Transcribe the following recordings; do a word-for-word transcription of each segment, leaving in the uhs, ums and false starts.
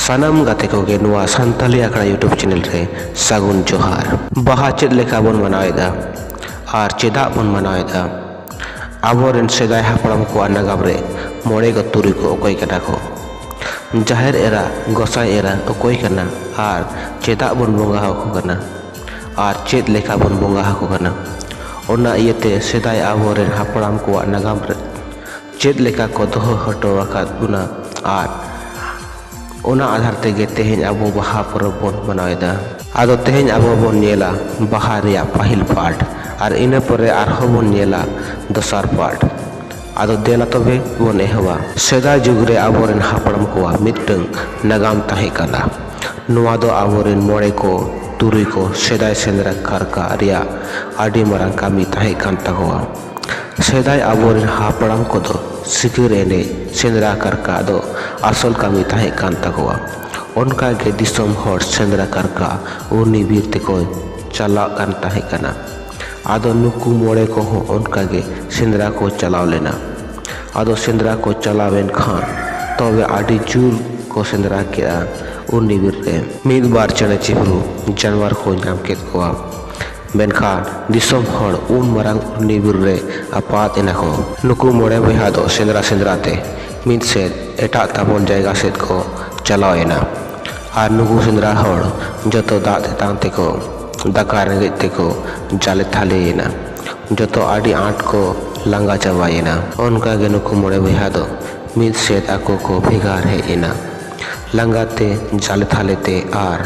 ᱥᱟᱱᱟᱢ ᱜᱟᱛᱮ ᱠᱚᱜᱮ ᱱᱚᱣᱟ ᱥᱟᱱᱛᱟᱞᱤ ᱟᱠᱷᱲᱟ YouTube channel ᱨᱮ ᱥᱟᱹᱜᱩᱱ ᱡᱚᱦᱟᱨ᱾ ᱵᱟᱦᱟ ᱪᱮᱫ ᱞᱮᱠᱟ ᱵᱚᱱ ᱢᱟᱱᱟᱣᱮᱫᱟ ᱟᱨ ᱪᱮᱫᱟᱜ ᱵᱚᱱ ᱢᱟᱱᱟᱣᱮᱫᱟ? ᱟᱵᱚᱨᱮᱱ ᱥᱮᱫᱟᱭ ᱦᱟᱯᱲᱟᱢ ᱠᱚᱣᱟᱜ ᱱᱟᱜᱟᱢ ᱨᱮ ᱢᱚᱬᱮ ᱠᱚ ᱛᱩᱨᱩᱭ ᱠᱚ ᱚᱠᱚᱭ ᱠᱟᱱᱟ ᱠᱚ? ᱡᱟᱦᱮᱨ ᱮᱨᱟ, ᱜᱚᱸᱥᱟᱭ ᱮᱨᱟ ᱚᱠᱚᱭ ᱠᱟᱱᱟ ᱟᱨ ᱪᱮᱫᱟᱜ ᱵᱚᱱ ᱵᱚᱸᱜᱟ ᱟᱠᱚ ᱠᱟᱱᱟ? ᱟᱨ ᱪᱮᱫ ᱞᱮᱠᱟ ᱵᱚᱱ ᱵᱚᱸᱜᱟ ᱟᱠᱚ ᱠᱟᱱᱟ? ᱚᱱᱟ ᱤᱭᱟᱹᱛᱮ ᱥᱮᱫᱟᱭ ᱟᱵᱚᱨᱮᱱ ᱦᱟᱯᱲᱟᱢ ᱠᱚᱣᱟᱜ ᱱᱟᱜᱟᱢ ᱨᱮ ᱪᱮᱫ ᱞᱮᱠᱟ ᱠᱚ ᱫᱚᱦᱚ ᱦᱚᱴᱚ ᱟᱠᱟᱫ ᱵᱚᱱᱟ ᱟᱨ ᱚᱱᱟ ᱟᱫᱷᱟᱨ ᱛᱮᱜᱮ ᱛᱮᱦᱮᱧ ᱟᱵᱚ ᱵᱟᱦᱟ ᱯᱚᱨᱚᱵᱽ ᱵᱚᱱ ᱢᱟᱱᱟᱣᱮᱫᱟ᱾ ᱟᱫᱚ ᱛᱮᱦᱮᱧ ᱟᱵᱚ ᱵᱚᱱ ᱧᱮᱞᱟ ᱵᱟᱦᱟ ᱨᱮᱭᱟᱜ ᱯᱟᱹᱦᱤᱞ part, ᱟᱨ ᱤᱱᱟᱹ ᱯᱚᱨᱮ ᱟᱨᱦᱚᱸ ᱵᱚᱱ ᱧᱮᱞᱟ ᱫᱚᱥᱟᱨ part᱾ ᱟᱫᱚ ᱫᱮᱞᱟ ᱛᱚᱵᱮ ᱵᱚᱱ ᱮᱦᱚᱵᱟ᱾ ᱥᱮᱫᱟᱭ ᱡᱩᱜᱽ ᱨᱮ ᱟᱵᱚᱨᱮᱱ ᱦᱟᱯᱲᱟᱢ ᱠᱚᱣᱟᱜ ᱢᱤᱫᱴᱟᱝ ᱱᱟᱜᱟᱢ ᱛᱟᱦᱮᱸ ᱠᱟᱱᱟ᱾ ᱱᱚᱣᱟ ᱫᱚ ᱟᱵᱚᱨᱮᱱ ᱢᱚᱬᱮ ᱠᱚ, ᱛᱩᱨᱩᱭ ᱠᱚ ᱥᱮᱫᱟᱭ ᱥᱮᱸᱫᱽᱨᱟ ᱠᱟᱨᱠᱟ ᱨᱮᱭᱟᱜ ᱟᱹᱰᱤ ᱢᱟᱨᱟᱝ ᱠᱟᱹᱢᱤ ᱛᱟᱦᱮᱸ ᱠᱟᱱ ᱛᱟᱠᱚᱣᱟ᱾ ᱥᱮᱫᱟᱭ ᱟᱵᱚᱨᱮᱱ ᱦᱟᱯᱲᱟᱢ ᱠᱚᱫᱚ ᱥᱤᱠᱟᱹᱨ ᱮᱱᱮᱡ, ᱥᱮᱸᱫᱽᱨᱟ ᱠᱟᱨᱠᱟ ᱫᱚ ᱟᱥᱚᱞ ᱠᱟᱹᱢᱤ ᱛᱟᱦᱮᱸ ᱠᱟᱱ ᱛᱟᱠᱚᱣᱟ᱾ ᱚᱱᱠᱟ ᱜᱮ ᱫᱤᱥᱚᱢ ᱦᱚᱲ ᱥᱮᱸᱫᱽᱨᱟ ᱠᱟᱨᱠᱟ ᱩᱨᱢᱤ ᱵᱤᱨ ᱛᱮᱠᱚ ᱪᱟᱞᱟᱜ ᱠᱟᱱ ᱛᱟᱦᱮᱸ ᱠᱟᱱᱟ᱾ ᱟᱫᱚ ᱱᱩᱠᱩ ᱢᱚᱬᱮ ᱠᱚᱦᱚᱸ ᱚᱱᱠᱟ ᱜᱮ ᱥᱮᱸᱫᱽᱨᱟ ᱠᱚ ᱪᱟᱞᱟᱣ ᱞᱮᱱᱟ᱾ ᱟᱫᱚ ᱥᱮᱸᱫᱽᱨᱟ ᱠᱚ ᱪᱟᱞᱟᱣ ᱮᱱ ᱠᱷᱟᱱ ᱛᱚᱵᱮ ᱟᱹᱰᱤ ᱡᱳᱨ ᱠᱚ ᱥᱮᱸᱫᱽᱨᱟ ᱠᱮᱫᱼᱟ ᱩᱨᱢᱤ ᱵᱤᱨ ᱨᱮ᱾ ᱢᱤᱫ ᱵᱟᱨ ᱪᱮᱬᱮ ᱪᱤᱯᱨᱩ ᱡᱟᱱᱣᱟᱨ ᱠᱚ ᱧᱟᱢ ᱠᱮᱫ ᱠᱚᱣᱟ᱾ ᱢᱮᱱᱠᱷᱟᱱ ᱫᱤᱥᱚᱢ ᱦᱚᱲ ᱩᱱ ᱢᱟᱨᱟᱝ ᱩᱨᱢᱤ ᱵᱤᱨ ᱨᱮ ᱟᱯᱟᱛ ᱮᱱᱟ ᱠᱚ᱾ ᱱᱩᱠᱩ ᱢᱚᱬᱮ ᱵᱚᱭᱦᱟ ᱫᱚ ᱥᱮᱸᱫᱽᱨᱟ ᱥᱮᱸᱫᱽᱨᱟ ᱛᱮ ᱢᱤᱫ ᱥᱮᱫ ᱮᱴᱟᱜ ᱛᱟᱵᱚᱞ ᱡᱟᱭᱜᱟ ᱥᱮᱫ ᱠᱚ ᱪᱟᱞᱟᱣ ᱮᱱᱟ᱾ ᱟᱨ ᱱᱩᱠᱩ ᱥᱮᱸᱫᱽᱨᱟ ᱦᱚᱲ ᱡᱚᱛᱚ ᱫᱟᱜ ᱛᱮᱛᱟᱝ ᱛᱮᱠᱚ, ᱫᱟᱠᱟ ᱨᱮᱸᱜᱮᱡ ᱛᱮᱠᱚ ᱡᱟᱞᱮ ᱛᱷᱟᱞᱮᱭᱮᱱᱟ᱾ ᱡᱚᱛᱚ ᱟᱹᱰᱤ ᱟᱸᱴ ᱠᱚ ᱞᱟᱸᱜᱟ ᱪᱟᱵᱟᱭᱮᱱᱟ᱾ ᱚᱱᱠᱟ ᱜᱮ ᱱᱩᱠᱩ ᱢᱚᱬᱮ ᱵᱚᱭᱦᱟ ᱫᱚ ᱢᱤᱫ ᱥᱮᱫ ᱟᱠᱚ ᱠᱚ ᱵᱷᱮᱜᱟᱨ ᱦᱮᱡ ᱮᱱᱟ᱾ ᱞᱟᱸᱜᱟ ᱛᱮ, ᱡᱟᱞᱮ ᱛᱷᱟᱞᱮ ᱛᱮ ᱟᱨ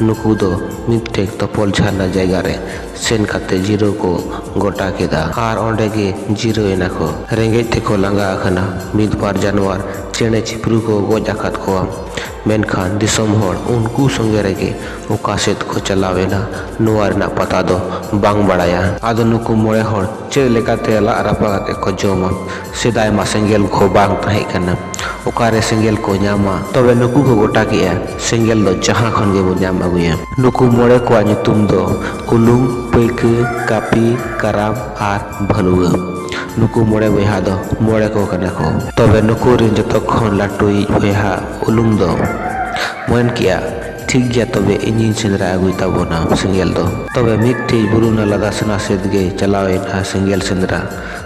ᱱᱩᱠᱩ ᱫᱚ ᱢᱤᱫᱴᱮᱡ ᱛᱚᱯᱚᱞ ᱡᱷᱟᱨᱱᱟ ᱡᱟᱭᱜᱟ ᱨᱮ ᱥᱮᱱ ᱠᱟᱛᱮ ᱡᱤᱨᱟᱹᱣ ᱠᱚ ᱜᱚᱴᱟ ᱠᱮᱫᱟ ᱟᱨ ᱚᱸᱰᱮ ᱜᱮ ᱡᱤᱨᱟᱹᱣ ᱮᱱᱟ ᱠᱚ᱾ ᱨᱮᱸᱜᱮᱡ ᱛᱮᱠᱚ ᱞᱟᱸᱜᱟ ᱟᱠᱟᱱᱟ᱾ ᱢᱤᱫ ᱵᱟᱨ ᱡᱟᱱᱣᱟᱨ ᱪᱮᱬᱮ ᱪᱤᱯᱨᱩ ᱠᱚ ᱜᱚᱡ ᱟᱠᱟᱫ ᱠᱚᱣᱟ, ᱢᱮᱱᱠᱷᱟᱱ ᱫᱤᱥᱚᱢ ᱦᱚᱲ ᱩᱱᱠᱩ ᱥᱚᱸᱜᱮ ᱨᱮᱜᱮ ᱚᱠᱟ ᱥᱮᱫ ᱠᱚ ᱪᱟᱞᱟᱣ ᱮᱱᱟ, ᱱᱚᱣᱟ ᱨᱮᱱᱟᱜ ᱯᱟᱛᱟ ᱫᱚ ᱵᱟᱝ ᱵᱟᱲᱟᱭᱟ᱾ ᱟᱫᱚ ᱱᱩᱠᱩ ᱢᱚᱬᱮ ᱦᱚᱲ ᱪᱮᱫ ᱞᱮᱠᱟᱛᱮ ᱞᱟᱜ ᱨᱟᱯᱟ ᱠᱟᱛᱮ ᱠᱚ ᱡᱚᱢᱟ? ᱥᱮᱫᱟᱭ ᱢᱟ ᱥᱮᱸᱜᱮᱞ ᱠᱚ ᱵᱟᱝ ᱛᱟᱦᱮᱸ ᱠᱟᱱᱟ᱾ ᱚᱠᱟᱨᱮ ᱥᱮᱸᱜᱮᱞ ᱠᱚ ᱧᱟᱢᱟ? ᱛᱚᱵᱮ ᱱᱩᱠᱩ ᱠᱚ ᱜᱚᱴᱟ ᱠᱮᱜᱼᱟ, ᱥᱮᱸᱜᱮᱞ ᱫᱚ ᱡᱟᱦᱟᱸ ᱠᱷᱚᱱ ᱜᱮᱵᱚᱱ ᱧᱟᱢ ᱟᱹᱜᱩᱭᱟ᱾ ᱱᱩᱠᱩ ᱢᱚᱬᱮ ᱠᱚᱣᱟᱜ ᱧᱩᱛᱩᱢ ᱫᱚ ᱩᱞᱩᱝ, ᱯᱟᱹᱭᱠᱟᱹ, ᱠᱟᱹᱯᱤ, ᱠᱟᱨᱟᱢ ᱟᱨ ᱵᱷᱟᱹᱞᱩᱣᱟᱹ᱾ ᱱᱩᱠᱩ ᱢᱚᱬᱮ ᱵᱚᱭᱦᱟ ᱫᱚ ᱢᱚᱬᱮ ᱠᱚ ᱠᱟᱱᱟ ᱠᱚ᱾ ᱛᱚᱵᱮ ᱱᱩᱠᱩ ᱨᱮᱱ ᱡᱚᱛᱚ ᱠᱷᱚᱱ ᱞᱟᱹᱴᱩᱭᱤᱡ ᱵᱚᱭᱦᱟ ᱩᱞᱩᱝ ᱫᱚ ᱢᱮᱱ ᱠᱮᱜᱼᱟ, "ᱴᱷᱤᱠ ᱜᱮᱭᱟ, ᱛᱚᱵᱮ ᱤᱧᱤᱧ ᱥᱮᱸᱫᱽᱨᱟ ᱟᱹᱜᱩᱭ ᱛᱟᱵᱚᱱᱟ ᱥᱮᱸᱜᱮᱞ ᱫᱚ᱾" ᱛᱚᱵᱮ ᱢᱤᱫᱴᱮᱡ ᱵᱩᱨᱩ ᱱᱟᱞᱟ ᱫᱷᱟᱥᱱᱟ ᱥᱮᱫ ᱜᱮ ᱪᱟᱞᱟᱣ ᱮᱱᱟ ᱥᱮᱸᱜᱮᱞ ᱥᱮᱸᱫᱽᱨᱟ᱾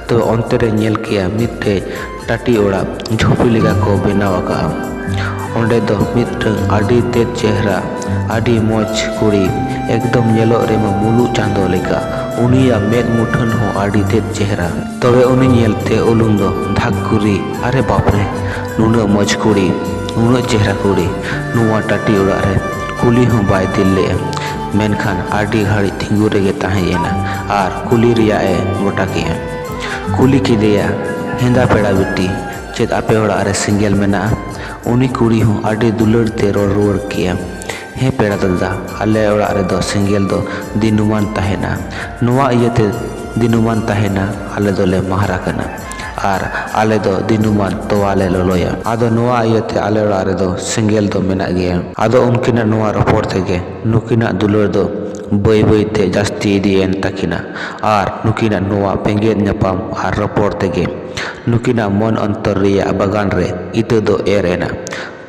ᱛᱚᱵᱮ ᱚᱱᱛᱮ ᱨᱮ ᱧᱮᱞ ᱠᱮᱜᱼᱟ ᱢᱤᱫᱴᱮᱡ ᱴᱟᱹᱴᱤ ᱚᱲᱟᱜ ᱡᱷᱩᱯᱲᱤ ᱞᱮᱠᱟ ᱠᱚ ᱵᱮᱱᱟᱣ ᱟᱠᱟᱫᱼᱟ᱾ ᱚᱸᱰᱮ ᱫᱚ ᱢᱤᱫᱴᱟᱝ ᱟᱹᱰᱤ ᱛᱮᱫ ᱪᱮᱦᱨᱟ, ᱟᱹᱰᱤ ᱢᱚᱡᱽ ᱠᱩᱲᱤ, ᱮᱠᱫᱚᱢ ᱧᱮᱞᱚᱜ ᱨᱮᱢᱟ ᱢᱩᱞᱩᱜ ᱪᱟᱸᱫᱚ ᱞᱮᱠᱟ, ᱩᱱᱤᱭᱟᱜ ᱢᱮᱫ ᱢᱩᱴᱷᱟᱹᱱ ᱦᱚᱸ ᱟᱹᱰᱤ ᱛᱮᱫ ᱪᱮᱦᱨᱟ᱾ ᱛᱚᱵᱮ ᱩᱱᱤ ᱧᱮᱞᱛᱮ ᱩᱞᱩᱝ ᱫᱚ ᱫᱷᱟᱠ ᱠᱩᱨᱤ, "ᱟᱨᱮ ᱵᱟᱯᱨᱮ, ᱱᱩᱱᱟᱹᱜ ᱢᱚᱡᱽ ᱠᱩᱲᱤ, ᱱᱩᱱᱟᱹᱜ ᱪᱮᱦᱨᱟ ᱠᱩᱲᱤ, ᱱᱚᱣᱟ ᱴᱟᱹᱴᱤ ᱚᱲᱟᱜ ᱨᱮ?" ᱠᱩᱞᱤ ᱦᱚᱸ ᱵᱟᱭ ᱫᱤᱞ ᱞᱮᱜᱼᱟ, ᱢᱮᱱᱠᱷᱟᱱ ᱟᱹᱰᱤ ᱜᱷᱟᱹᱲᱤᱡ ᱛᱤᱸᱜᱩ ᱨᱮᱜᱮ ᱛᱟᱦᱮᱸᱭᱮᱱᱟ ᱟᱨ ᱠᱩᱞᱤ ᱨᱮᱭᱟᱜ ᱮ ᱜᱚᱴᱟ ᱠᱮᱜᱼᱟ᱾ ᱠᱩᱞᱤ ᱠᱮᱫᱮᱭᱟ, "ᱦᱮᱸᱫᱟ ᱯᱮᱲᱟ ᱵᱤᱴᱤ, ᱪᱮᱫ ᱟᱯᱮ ᱚᱲᱟᱜ ᱨᱮ ᱥᱮᱸᱜᱮᱞ ᱢᱮᱱᱟᱜᱼᱟ?" ᱩᱱᱤ ᱠᱩᱲᱤ ᱦᱚᱸ ᱟᱹᱰᱤ ᱫᱩᱞᱟᱹᱲ ᱛᱮ ᱨᱚᱲ ᱨᱩᱣᱟᱹᱲ ᱠᱮᱜᱼᱟ, "ᱦᱮᱸ ᱯᱮᱲᱟ ᱫᱟᱫᱟ, ᱟᱞᱮ ᱚᱲᱟᱜ ᱨᱮᱫᱚ ᱥᱮᱸᱜᱮᱞ ᱫᱚ ᱫᱤᱱᱩᱢᱟᱱ ᱛᱟᱦᱮᱱᱟ᱾ ᱱᱚᱣᱟ ᱤᱭᱟᱹᱛᱮ ᱫᱤᱱᱩᱢᱟᱱ ᱛᱟᱦᱮᱱᱟ, ᱟᱞᱮ ᱫᱚᱞᱮ ᱢᱟᱦᱨᱟ ᱠᱟᱱᱟ ᱟᱨ ᱟᱞᱮ ᱫᱚ ᱫᱤᱱᱩᱢᱟᱱ ᱛᱚᱣᱟ ᱞᱮ ᱞᱚᱞᱚᱭᱟ᱾ ᱟᱫᱚ ᱱᱚᱣᱟ ᱤᱭᱟᱹᱛᱮ ᱟᱞᱮ ᱚᱲᱟᱜ ᱨᱮᱫᱚ ᱥᱮᱸᱜᱮᱞ ᱫᱚ ᱢᱮᱱᱟᱜ ᱜᱮᱭᱟ᱾" ᱟᱫᱚ ᱩᱱᱠᱤᱱᱟᱜ ᱱᱚᱣᱟ ᱨᱚᱯᱚᱲ ᱛᱮᱜᱮ ᱱᱩᱠᱤᱱᱟᱜ ᱫᱩᱞᱟᱹᱲ ᱫᱚ ᱵᱟᱹᱭ ᱵᱟᱹᱭ ᱛᱮ ᱡᱟᱹᱥᱛᱤ ᱤᱫᱤᱭᱮᱱ ᱛᱟᱹᱠᱤᱱᱟ ᱟᱨ ᱱᱩᱠᱤᱱᱟᱜ ᱱᱚᱣᱟ ᱵᱮᱸᱜᱮᱫ ᱧᱟᱯᱟᱢ ᱟᱨ ᱨᱚᱯᱚᱲ ᱛᱮᱜᱮ ᱱᱩᱠᱤᱱᱟᱜ ᱢᱚᱱ ᱚᱱᱛᱚᱨ ᱨᱮᱭᱟᱜ ᱵᱟᱜᱟᱱ ᱨᱮ ᱤᱛᱟᱹ ᱫᱚ ᱮᱨ ᱮᱱᱟ,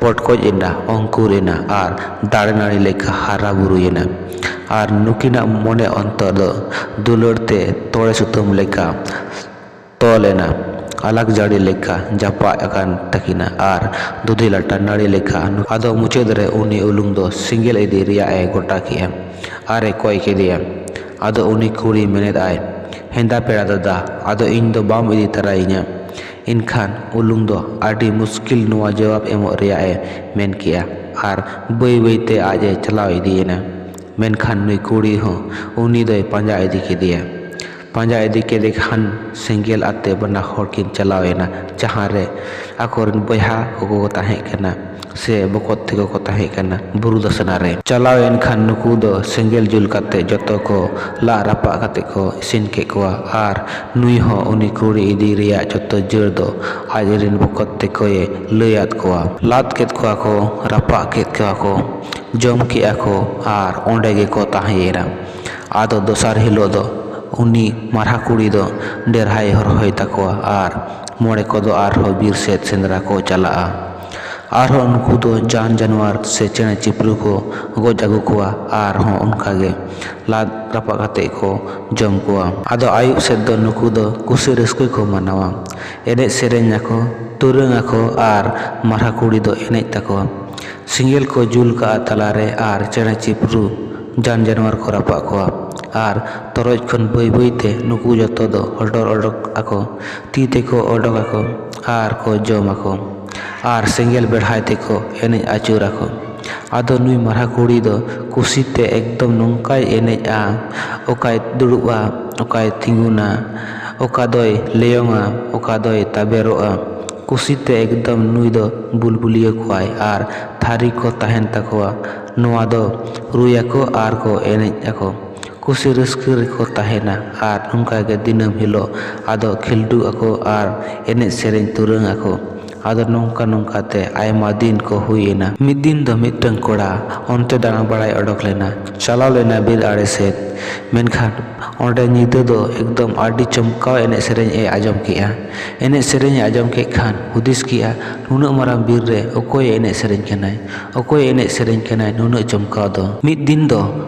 ᱯᱚᱴᱠᱚᱡ ᱮᱱᱟ, ᱚᱝᱠᱩᱨ ᱮᱱᱟ ᱟᱨ ᱫᱟᱨᱮ ᱱᱟᱹᱲᱤ ᱞᱮᱠᱟ ᱦᱟᱨᱟ ᱵᱩᱨᱩᱭᱮᱱᱟ᱾ ᱟᱨ ᱱᱩᱠᱤᱱᱟᱜ ᱢᱚᱱᱮ ᱚᱱᱛᱚᱨ ᱫᱚ ᱫᱩᱞᱟᱹᱲ ᱛᱮ ᱛᱚᱲᱮ ᱥᱩᱛᱟᱹᱢ ᱞᱮᱠᱟ ᱛᱚᱞ ᱮᱱᱟ, ᱟᱞᱟᱠ ᱡᱟᱹᱲᱤ ᱞᱮᱠᱟ ᱡᱟᱯᱟᱜ ᱟᱠᱟᱱ ᱛᱟᱹᱠᱤᱱᱟ ᱟᱨ ᱫᱩᱫᱷᱤ ᱞᱟᱴᱟ ᱱᱟᱹᱲᱤ ᱞᱮᱠᱟ᱾ ᱟᱫᱚ ᱢᱩᱪᱟᱹᱫ ᱨᱮ ᱩᱱᱤ ᱩᱞᱩᱝ ᱫᱚ ᱥᱮᱸᱜᱮᱞ ᱤᱫᱤ ᱨᱮᱭᱟᱜ ᱮ ᱜᱚᱴᱟ ᱠᱮᱜᱼᱟ ᱟᱨ ᱮ ᱠᱚᱭ ᱠᱮᱫᱮᱭᱟ᱾ ᱟᱫᱚ ᱩᱱᱤ ᱠᱩᱲᱤ ᱢᱮᱱᱮᱫ ᱟᱭ, "ᱦᱮᱸᱫᱟ ᱯᱮᱲᱟ ᱫᱟᱫᱟ, ᱟᱫᱚ ᱤᱧ ᱫᱚ ᱵᱟᱢ ᱤᱫᱤ ᱛᱟᱨᱟᱭᱤᱧᱟ?" ᱮᱱᱠᱷᱟᱱ ᱩᱞᱩᱝ ᱫᱚ ᱟᱹᱰᱤ ᱢᱩᱥᱠᱤᱞ ᱱᱚᱣᱟ ᱡᱚᱣᱟᱵ ᱮᱢᱚᱜ ᱨᱮᱭᱟᱜ ᱮ ᱢᱮᱱ ᱠᱮᱜᱼᱟ ᱟᱨ ᱵᱟᱹᱭ ᱵᱟᱹᱭ ᱛᱮ ᱟᱡ ᱮ ᱪᱟᱞᱟᱣ ᱤᱫᱤᱭᱮᱱᱟ᱾ ᱢᱮᱱᱠᱷᱟᱱ ᱱᱩᱭ ᱠᱩᱲᱤ ᱦᱚᱸ ᱩᱱᱤ ᱫᱚᱭ ᱯᱟᱸᱡᱟ ᱤᱫᱤ ᱠᱮᱫᱮᱭᱟ᱾ ᱯᱟᱸᱡᱟ ᱤᱫᱤ ᱠᱮᱫᱮ ᱠᱷᱟᱱ ᱥᱮᱸᱜᱮᱞ ᱟᱛᱮ ᱵᱟᱱᱟ ᱦᱚᱲ ᱠᱤᱱ ᱪᱟᱞᱟᱣ ᱮᱱᱟ, ᱡᱟᱦᱟᱸ ᱨᱮ ᱟᱠᱚᱨᱮᱱ ᱵᱚᱭᱦᱟ ᱠᱚᱠᱚ ᱛᱟᱦᱮᱸ ᱠᱟᱱᱟ ᱥᱮ ᱵᱚᱠᱚᱛ ᱛᱮᱠᱚ ᱠᱚ ᱛᱟᱦᱮᱸ ᱠᱟᱱᱟ ᱵᱩᱨᱩ ᱫᱷᱟᱥᱱᱟ ᱨᱮ᱾ ᱪᱟᱞᱟᱣ ᱮᱱ ᱠᱷᱟᱱ ᱱᱩᱠᱩ ᱫᱚ ᱥᱮᱸᱜᱮᱞ ᱡᱩᱞ ᱠᱟᱛᱮ ᱡᱚᱛᱚ ᱠᱚ ᱞᱟᱜ ᱨᱟᱯᱟᱜ ᱠᱟᱛᱮ ᱠᱚ ᱤᱥᱤᱱ ᱠᱮᱫ ᱠᱚᱣᱟ ᱟᱨ ᱱᱩᱭ ᱦᱚᱸ ᱩᱱᱤ ᱠᱩᱲᱤ ᱤᱫᱤ ᱨᱮᱭᱟᱜ ᱡᱚᱛᱚ ᱡᱟᱹᱲ ᱫᱚ ᱟᱡ ᱨᱮᱱ ᱵᱚᱠᱚᱛ ᱛᱮᱠᱚᱭᱮ ᱞᱟᱹᱭ ᱟᱫ ᱠᱚᱣᱟ᱾ ᱞᱟᱫ ᱠᱮᱫ ᱠᱚᱣᱟ ᱠᱚ, ᱨᱟᱯᱟᱜ ᱠᱮᱫ ᱠᱚᱣᱟ ᱠᱚ, ᱡᱚᱢ ᱠᱮᱜᱼᱟ ᱠᱚ ᱟᱨ ᱚᱸᱰᱮ ᱜᱮᱠᱚ ᱛᱟᱦᱮᱸᱭᱮᱱᱟ᱾ ᱟᱫᱚ ᱫᱚᱥᱟᱨ ᱦᱤᱞᱳᱜ ᱫᱚ ᱩᱱᱤ ᱢᱟᱨᱦᱟ ᱠᱩᱲᱤ ᱫᱚ ᱰᱮᱨᱦᱟᱭ ᱦᱚᱨᱦᱚᱭ ᱛᱟᱠᱚᱣᱟ ᱟᱨ ᱢᱚᱬᱮ ᱠᱚᱫᱚ ᱟᱨᱦᱚᱸ ᱵᱤᱨ ᱥᱮᱫ ᱥᱮᱸᱫᱽᱨᱟ ᱠᱚ ᱪᱟᱞᱟᱜᱼᱟ᱾ ᱟᱨᱦᱚᱸ ᱩᱱᱠᱩ ᱫᱚ ᱡᱟᱱ ᱡᱟᱱᱣᱟᱨ ᱥᱮ ᱪᱮᱬᱮ ᱪᱤᱯᱨᱩ ᱠᱚ ᱜᱚᱡ ᱟᱹᱜᱩ ᱠᱚᱣᱟ, ᱟᱨᱦᱚᱸ ᱚᱱᱠᱟ ᱜᱮ ᱞᱟᱫ ᱨᱟᱯᱟᱜ ᱠᱟᱛᱮ ᱠᱚ ᱡᱚᱢ ᱠᱚᱣᱟ᱾ ᱟᱫᱚ ᱟᱹᱭᱩᱵ ᱥᱮᱫ ᱫᱚ ᱱᱩᱠᱩ ᱫᱚ ᱠᱩᱥᱤ ᱨᱟᱹᱥᱠᱟᱹ ᱠᱚ ᱢᱟᱱᱟᱣᱟ᱾ ᱮᱱᱮᱡ ᱥᱮᱨᱮᱧ ᱟᱠᱚ, ᱛᱩᱨᱟᱹᱝ ᱟᱠᱚ ᱟᱨ ᱢᱟᱨᱦᱟ ᱠᱩᱲᱤ ᱫᱚ ᱮᱱᱮᱡ ᱛᱟᱠᱚᱣᱟ᱾ ᱥᱮᱸᱜᱮᱞ ᱠᱚ ᱡᱩᱞ ᱠᱟᱜᱼᱟ ᱛᱟᱞᱟᱨᱮ ᱟᱨ ᱪᱮᱬᱮ ᱪᱤᱯᱨᱩ, ᱡᱟᱱ ᱡᱟᱱᱣᱟᱨ ᱠᱚ ᱨᱟᱯᱟᱜ ᱠᱚᱣᱟ᱾ ᱟᱨ ᱛᱚᱨᱚᱡ ᱠᱷᱚᱱ ᱵᱟᱹᱭ ᱵᱟᱹᱭ ᱛᱮ ᱱᱩᱠᱩ ᱡᱚᱛᱚ ᱫᱚ ᱦᱚᱰᱚᱨ ᱚᱰᱚᱠ ᱟᱠᱚ, ᱛᱤ ᱛᱮᱠᱚ ᱚᱰᱚᱠ ᱟᱠᱚ ᱟᱨ ᱠᱚ ᱡᱚᱢ ᱟᱠᱚ᱾ ᱟᱨ ᱥᱮᱸᱜᱮᱞ ᱵᱮᱲᱦᱟᱭ ᱛᱮᱠᱚ ᱮᱱᱮᱡ ᱟᱹᱪᱩᱨ ᱟᱠᱚ᱾ ᱟᱫᱚ ᱱᱩᱭ ᱢᱟᱨᱦᱟ ᱠᱩᱲᱤ ᱫᱚ ᱠᱩᱥᱤᱛᱮ ᱮᱠᱫᱚᱢ ᱱᱚᱝᱠᱟᱭ ᱮᱱᱮᱡᱼᱟ, ᱚᱠᱟᱭ ᱫᱩᱲᱩᱵᱼᱟ, ᱚᱠᱟᱭ ᱛᱤᱸᱜᱩᱱᱟ, ᱚᱠᱟ ᱫᱚᱭ ᱞᱮᱭᱚᱝᱟ, ᱚᱠᱟ ᱫᱚᱭ ᱛᱟᱵᱮᱨᱚᱜᱼᱟ᱾ ᱠᱩᱥᱤᱛᱮ ᱮᱠᱫᱚᱢ ᱱᱩᱭ ᱫᱚ ᱵᱩᱞᱵᱩᱞᱤᱭᱟᱹ ᱠᱚᱣᱟᱭ ᱟᱨ ᱛᱷᱟᱹᱨᱤ ᱠᱚ ᱛᱟᱦᱮᱱ ᱛᱟᱠᱚᱣᱟ᱾ ᱱᱚᱣᱟ ᱫᱚ ᱨᱩᱭᱟᱠᱚ ᱟᱨ ᱠᱚ ᱮᱱᱮᱡ ᱟᱠᱚ᱾ ᱠᱩᱥᱤ ᱨᱟᱹᱥᱠᱟᱹ ᱨᱮᱠᱚ ᱛᱟᱦᱮᱱᱟ ᱟᱨ ᱱᱚᱝᱠᱟ ᱜᱮ ᱫᱤᱱᱟᱹᱢ ᱦᱤᱞᱳᱜ ᱟᱫᱚ ᱠᱷᱤᱞᱰᱩ ᱟᱠᱚ ᱟᱨ ᱮᱱᱮᱡ ᱥᱮᱨᱮᱧ ᱛᱩᱨᱟᱹᱝ ᱟᱠᱚ᱾ ᱟᱫᱚ ᱱᱚᱝᱠᱟ ᱱᱚᱝᱠᱟ ᱛᱮ ᱟᱭᱢᱟ ᱫᱤᱱ ᱠᱚ ᱦᱩᱭ ᱮᱱᱟ᱾ ᱢᱤᱫ ᱫᱤᱱ ᱫᱚ ᱢᱤᱫᱴᱟᱝ ᱠᱚᱲᱟ ᱚᱱᱛᱮ ᱫᱟᱬᱟ ᱵᱟᱲᱟᱭ ᱚᱰᱚᱠ ᱞᱮᱱᱟ᱾ ᱪᱟᱞᱟᱣ ᱞᱮᱱᱟ ᱵᱤᱨ ᱟᱲᱮ ᱥᱮᱫ᱾ ᱢᱮᱱᱠᱷᱟᱱ ᱚᱸᱰᱮ ᱧᱤᱫᱟᱹ ᱫᱚ ᱮᱠᱫᱚᱢ ᱟᱹᱰᱤ ᱪᱚᱢᱠᱟᱣ ᱮᱱᱮᱡ ᱥᱮᱨᱮᱧ ᱮ ᱟᱸᱡᱚᱢ ᱠᱮᱜᱼᱟ᱾ ᱮᱱᱮᱡ ᱥᱮᱨᱮᱧ ᱮ ᱟᱸᱡᱚᱢ ᱠᱮᱫ ᱠᱷᱟᱱ ᱦᱩᱫᱤᱥ ᱠᱮᱜᱼᱟ, ᱱᱩᱱᱟᱹᱜ ᱢᱟᱨᱟᱝ ᱵᱤᱨ ᱨᱮ ᱚᱠᱚᱭᱮ ᱮᱱᱮᱡ ᱥᱮᱨᱮᱧ ᱠᱟᱱᱟᱭ? ᱚᱠᱚᱭᱮ ᱮᱱᱮᱡ ᱥᱮᱨᱮᱧ ᱠᱟᱱᱟᱭ ᱱᱩᱱᱟᱹᱜ ᱪᱚᱢᱠᱟᱣ ᱫᱚ? ᱢᱤᱫ ᱫᱤᱱ ᱫᱚ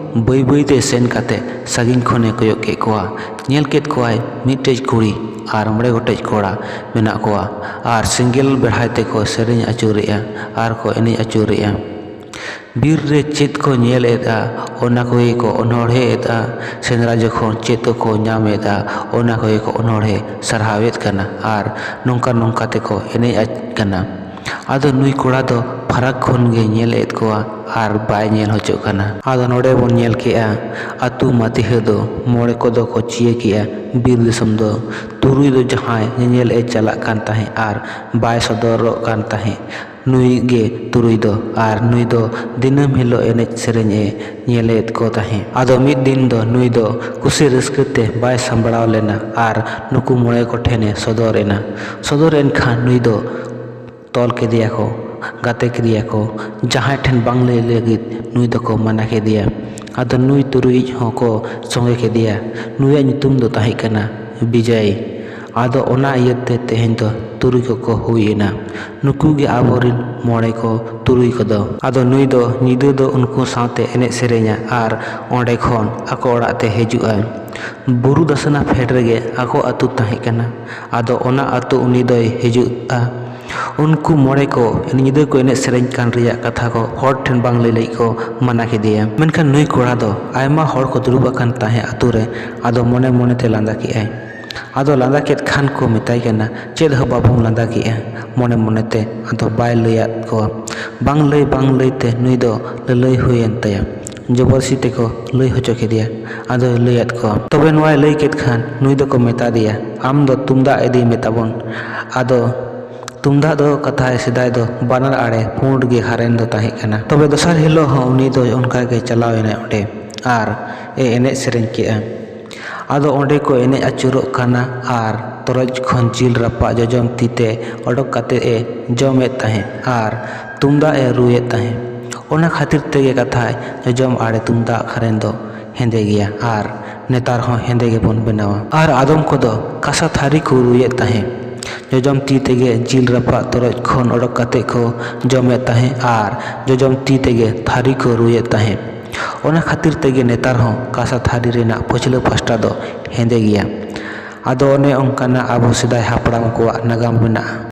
ᱵᱟᱹᱭ ᱵᱟᱹᱭ ᱛᱮ ᱥᱮᱱ ᱠᱟᱛᱮ ᱥᱟᱺᱜᱤᱧ ᱠᱷᱚᱱᱮ ᱠᱚᱭᱚᱜ ᱠᱮᱫ ᱠᱚᱣᱟ᱾ ᱧᱮᱞ ᱠᱮᱫ ᱠᱚᱣᱟᱭ ᱢᱤᱫᱴᱮᱡ ᱠᱩᱲᱤ ᱟᱨ ᱢᱚᱬᱮ ᱜᱚᱴᱮᱡ ᱠᱚᱲᱟ ᱢᱮᱱᱟᱜ ᱠᱚᱣᱟ ᱟᱨ ᱥᱮᱸᱜᱮᱞ ᱵᱮᱲᱦᱟᱭ ᱛᱮᱠᱚ ᱥᱮᱨᱮᱧ ᱟᱹᱪᱩᱨᱮᱜᱼᱟ ᱟᱨ ᱠᱚ ᱮᱱᱮᱡ ᱟᱹᱪᱩᱨᱮᱜᱼᱟ᱾ ᱵᱤᱨ ᱨᱮ ᱪᱮᱫ ᱠᱚ ᱧᱮᱞ ᱮᱫᱼᱟ, ᱚᱱᱟ ᱠᱚᱜᱮ ᱠᱚ ᱚᱱᱚᱬᱦᱮ ᱮᱫᱼᱟ᱾ ᱥᱮᱸᱫᱽᱨᱟ ᱡᱚᱠᱷᱚᱱ ᱪᱮᱫ ᱠᱚᱠᱚ ᱧᱟᱢ ᱮᱫᱼᱟ, ᱚᱱᱟ ᱠᱚᱜᱮ ᱠᱚ ᱚᱱᱚᱬᱦᱮ ᱥᱟᱨᱦᱟᱣᱮᱫ ᱠᱟᱱᱟ ᱟᱨ ᱱᱚᱝᱠᱟ ᱱᱚᱝᱠᱟ ᱛᱮᱠᱚ ᱮᱱᱮᱡ ᱟᱡ ᱠᱟᱱᱟ᱾ ᱟᱫᱚ ᱱᱩᱭ ᱠᱚᱲᱟ ᱫᱚ ᱯᱷᱟᱨᱟᱠ ᱠᱷᱚᱱ ᱜᱮ ᱧᱮᱞ ᱮᱫ ᱠᱚᱣᱟ ᱟᱨ ᱵᱟᱭ ᱧᱮᱞ ᱦᱚᱪᱚᱜ ᱠᱟᱱᱟ᱾ ᱟᱫᱚ ᱱᱚᱰᱮ ᱵᱚᱱ ᱧᱮᱞ ᱠᱮᱜᱼᱟ, ᱟᱹᱛᱩ ᱢᱟᱹᱛᱤᱦᱟᱹ ᱫᱚ ᱢᱚᱬᱮ ᱠᱚᱫᱚ ᱠᱚ ᱪᱤᱭᱟᱹ ᱠᱮᱜᱼᱟ᱾ ᱵᱤᱨ ᱫᱤᱥᱚᱢ ᱫᱚ ᱛᱩᱨᱩᱭ ᱫᱚ ᱡᱟᱦᱟᱸᱭ ᱧᱮᱧᱮᱞ ᱮ ᱪᱟᱞᱟᱜ ᱠᱟᱱ ᱛᱟᱦᱮᱸᱫ ᱟᱨ ᱵᱟᱭ ᱥᱚᱫᱚᱨᱚᱜ ᱠᱟᱱ ᱛᱟᱦᱮᱸᱫ, ᱱᱩᱭ ᱜᱮ ᱛᱩᱨᱩᱭ ᱫᱚ, ᱟᱨ ᱱᱩᱭ ᱫᱚ ᱫᱤᱱᱟᱹᱢ ᱦᱤᱞᱳᱜ ᱮᱱᱮᱡ ᱥᱮᱨᱮᱧ ᱮ ᱧᱮᱞᱮᱫ ᱠᱚ ᱛᱟᱦᱮᱸᱫ᱾ ᱟᱫᱚ ᱢᱤᱫ ᱫᱤᱱ ᱫᱚ ᱱᱩᱭ ᱫᱚ ᱠᱩᱥᱤ ᱨᱟᱹᱥᱠᱟᱹ ᱛᱮ ᱵᱟᱭ ᱥᱟᱢᱵᱲᱟᱣ ᱞᱮᱱᱟ ᱟᱨ ᱱᱩᱠᱩ ᱢᱚᱬᱮ ᱠᱚ ᱴᱷᱮᱱ ᱮ ᱥᱚᱫᱚᱨ ᱮᱱᱟ᱾ ᱥᱚᱫᱚᱨ ᱮᱱ ᱠᱷᱟᱱ ᱱᱩᱭ ᱫᱚ ᱛᱚᱞ ᱠᱮᱫᱮᱭᱟ ᱠᱚ, ᱜᱟᱛᱮ ᱠᱮᱫᱮᱭᱟ ᱠᱚ, ᱡᱟᱦᱟᱸᱭ ᱴᱷᱮᱱ ᱵᱟᱝ ᱞᱟᱹᱭ ᱞᱟᱹᱜᱤᱫ ᱱᱩᱭ ᱫᱚᱠᱚ ᱢᱟᱱᱟ ᱠᱮᱫᱮᱭᱟ᱾ ᱟᱫᱚ ᱱᱩᱭ ᱛᱩᱨᱩᱭᱤᱡ ᱦᱚᱸᱠᱚ ᱥᱚᱸᱜᱮ ᱠᱮᱫᱮᱭᱟ᱾ ᱱᱩᱭᱟᱜ ᱧᱩᱛᱩᱢ ᱫᱚ ᱛᱟᱦᱮᱸ ᱠᱟᱱᱟ ᱵᱤᱡᱚᱭ᱾ ᱟᱫᱚ ᱚᱱᱟ ᱤᱭᱟᱹᱛᱮ ᱛᱮᱦᱮᱧ ᱫᱚ ᱛᱩᱨᱩᱭ ᱠᱚᱠᱚ ᱦᱩᱭ ᱮᱱᱟ᱾ ᱱᱩᱠᱩ ᱜᱮ ᱟᱵᱚᱨᱤᱱ ᱢᱚᱬᱮ ᱠᱚ ᱛᱩᱨᱩᱭ ᱠᱚᱫᱚ᱾ ᱟᱫᱚ ᱱᱩᱭ ᱫᱚ ᱧᱤᱫᱟᱹ ᱫᱚ ᱩᱱᱠᱩ ᱥᱟᱶᱛᱮ ᱮᱱᱮᱡ ᱥᱮᱨᱮᱧᱟ ᱟᱨ ᱚᱸᱰᱮ ᱠᱷᱚᱱ ᱟᱠᱚ ᱚᱲᱟᱜ ᱛᱮ ᱦᱤᱡᱩᱜᱼᱟᱭ᱾ ᱵᱩᱨᱩ ᱫᱟᱥᱱᱟ ᱯᱷᱮᱰ ᱨᱮᱜᱮ ᱟᱠᱚ ᱟᱹᱛᱩ ᱛᱟᱦᱮᱸ ᱠᱟᱱᱟ᱾ ᱟᱫᱚ ᱚᱱᱟ ᱟᱹᱛᱩ ᱩᱱᱤ ᱫᱚᱭ ᱦᱤᱡᱩᱜᱼᱟ᱾ ᱩᱱᱠᱩ ᱢᱚᱬᱮ ᱠᱚ ᱧᱤᱫᱟᱹ ᱠᱚ ᱮᱱᱮᱡ ᱥᱮᱨᱮᱧ ᱠᱟᱱ ᱨᱮᱭᱟᱜ ᱠᱟᱛᱷᱟ ᱠᱚ ᱦᱚᱲ ᱴᱷᱮᱱ ᱵᱟᱝ ᱞᱟᱹᱭ ᱞᱟᱹᱜᱤᱫ ᱠᱚ ᱢᱟᱱᱟ ᱠᱮᱫᱮᱭᱟ᱾ ᱢᱮᱱᱠᱷᱟᱱ ᱱᱩᱭ ᱠᱚᱲᱟ ᱫᱚ ᱟᱭᱢᱟ ᱦᱚᱲ ᱠᱚ ᱫᱩᱲᱩᱵ ᱟᱠᱟᱱ ᱛᱟᱦᱮᱸ ᱟᱹᱛᱩ ᱨᱮ, ᱟᱫᱚ ᱢᱚᱱᱮ ᱢᱚᱱᱮ ᱛᱮ ᱞᱟᱸᱫᱟ ᱠᱮᱜᱼᱟᱭ᱾ ᱟᱫᱚ ᱞᱟᱸᱫᱟ ᱠᱮᱫ ᱠᱷᱟᱱ ᱠᱚ ᱢᱮᱛᱟᱭ ᱠᱟᱱᱟ, "ᱪᱮᱫ ᱦᱚᱸ ᱵᱟᱵᱚᱱ ᱞᱟᱸᱫᱟ ᱠᱮᱜᱼᱟ", ᱢᱚᱱᱮ ᱢᱚᱱᱮᱛᱮ᱾ ᱟᱫᱚ ᱵᱟᱭ ᱞᱟᱹᱭᱟᱫ ᱠᱚᱣᱟ᱾ ᱵᱟᱝ ᱞᱟᱹᱭ ᱵᱟᱝ ᱞᱟᱹᱭᱛᱮ ᱱᱩᱭ ᱫᱚ ᱞᱟᱹᱞᱟᱹᱭ ᱦᱩᱭᱮᱱ ᱛᱟᱭᱟ᱾ ᱡᱚᱵᱚᱨᱥᱤ ᱛᱮᱠᱚ ᱞᱟᱹᱭ ᱦᱚᱪᱚ ᱠᱮᱫᱮᱭᱟ᱾ ᱟᱫᱚᱭ ᱞᱟᱹᱭᱟᱫ ᱠᱚᱣᱟ᱾ ᱛᱚᱵᱮ ᱱᱚᱣᱟᱭ ᱞᱟᱹᱭ ᱠᱮᱫ ᱠᱷᱟᱱ ᱱᱩᱭ ᱫᱚᱠᱚ ᱢᱮᱛᱟ ᱫᱮᱭᱟ, "ᱟᱢ ᱫᱚ ᱛᱩᱢᱫᱟᱜ ᱤᱫᱤ ᱢᱮ ᱛᱟᱵᱚᱱ᱾" ᱟᱫᱚ ᱛᱩᱢᱫᱟᱜ ᱫᱚ ᱠᱟᱛᱷᱟᱭ ᱥᱮᱫᱟᱭ ᱫᱚ ᱵᱟᱱᱟᱨ ᱟᱲᱮ ᱯᱩᱸᱰ ᱜᱮ ᱦᱟᱨᱮᱱ ᱫᱚ ᱛᱟᱦᱮᱸ ᱠᱟᱱᱟ᱾ ᱛᱚᱵᱮ ᱫᱚᱥᱟᱨ ᱦᱤᱞᱳᱜ ᱦᱚᱸ ᱩᱱᱤ ᱫᱚ ᱚᱱᱠᱟ ᱜᱮ ᱪᱟᱞᱟᱣ ᱮᱱᱟᱭ ᱚᱸᱰᱮ ᱟᱨ ᱮ ᱮᱱᱮᱡ ᱥᱮᱨᱮᱧ ᱠᱮᱜᱼᱟ᱾ ᱟᱫᱚ ᱚᱸᱰᱮ ᱠᱚ ᱮᱱᱮᱡ ᱟᱹᱪᱩᱨᱚᱜ ᱠᱟᱱᱟ ᱟᱨ ᱛᱚᱨᱚᱡ ᱠᱷᱚᱱ ᱡᱤᱞ ᱨᱟᱯᱟᱜ ᱡᱚᱡᱚᱢ ᱛᱤ ᱛᱮ ᱚᱰᱚᱠ ᱠᱟᱛᱮ ᱮ ᱡᱚᱢᱮᱫ ᱛᱟᱦᱮᱸᱫ ᱟᱨ ᱛᱩᱢᱫᱟᱜ ᱮ ᱨᱩᱭᱮᱫ ᱛᱟᱦᱮᱸᱫ᱾ ᱚᱱᱟ ᱠᱷᱟᱹᱛᱤᱨ ᱛᱮᱜᱮ ᱠᱟᱛᱷᱟᱭ ᱡᱚᱡᱚᱢ ᱟᱲᱮ ᱛᱩᱢᱫᱟᱜ ᱦᱟᱨᱮᱱ ᱫᱚ ᱦᱮᱸᱫᱮ ᱜᱮᱭᱟ ᱟᱨ ᱱᱮᱛᱟᱨ ᱦᱚᱸ ᱦᱮᱸᱫᱮ ᱜᱮᱵᱚᱱ ᱵᱮᱱᱟᱣᱟ᱾ ᱟᱨ ᱟᱫᱚᱢ ᱠᱚᱫᱚ ᱠᱟᱸᱥᱟ ᱛᱷᱟᱹᱨᱤ ᱠᱚ ᱨᱩᱭᱮᱫ ᱛᱟᱦᱮᱸᱫ᱾ ᱡᱚᱡᱚᱢ ᱛᱤ ᱛᱮᱜᱮ ᱡᱤᱞ ᱨᱟᱯᱟᱜ ᱛᱚᱨᱚᱡ ᱠᱷᱚᱱ ᱚᱰᱚᱠ ᱠᱟᱛᱮ ᱠᱚ ᱡᱚᱢᱮᱫ ᱛᱟᱦᱮᱸᱫ ᱟᱨ ᱡᱚᱡᱚᱢ ᱛᱤ ᱛᱮᱜᱮ ᱛᱷᱟᱹᱨᱤ ᱠᱚ ᱨᱩᱭᱮᱫ ᱛᱟᱦᱮᱸᱫ᱾ ᱚᱱᱟ ᱠᱷᱟᱹᱛᱤᱨ ᱛᱮᱜᱮ ᱱᱮᱛᱟᱨ ᱦᱚᱸ ᱠᱟᱸᱥᱟ ᱛᱷᱟᱹᱨᱤ ᱨᱮᱱᱟᱜ ᱯᱟᱹᱪᱷᱞᱟᱹ ᱯᱟᱥᱴᱟ ᱫᱚ ᱦᱮᱸᱫᱮ ᱜᱮᱭᱟ᱾ ᱟᱫᱚ ᱚᱱᱮ ᱚᱱᱠᱟᱱᱟᱜ ᱟᱵᱚ ᱥᱮᱫᱟᱭ ᱦᱟᱯᱲᱟᱢ ᱠᱚᱣᱟᱜ ᱱᱟᱜᱟᱢ ᱢᱮᱱᱟᱜᱼᱟ᱾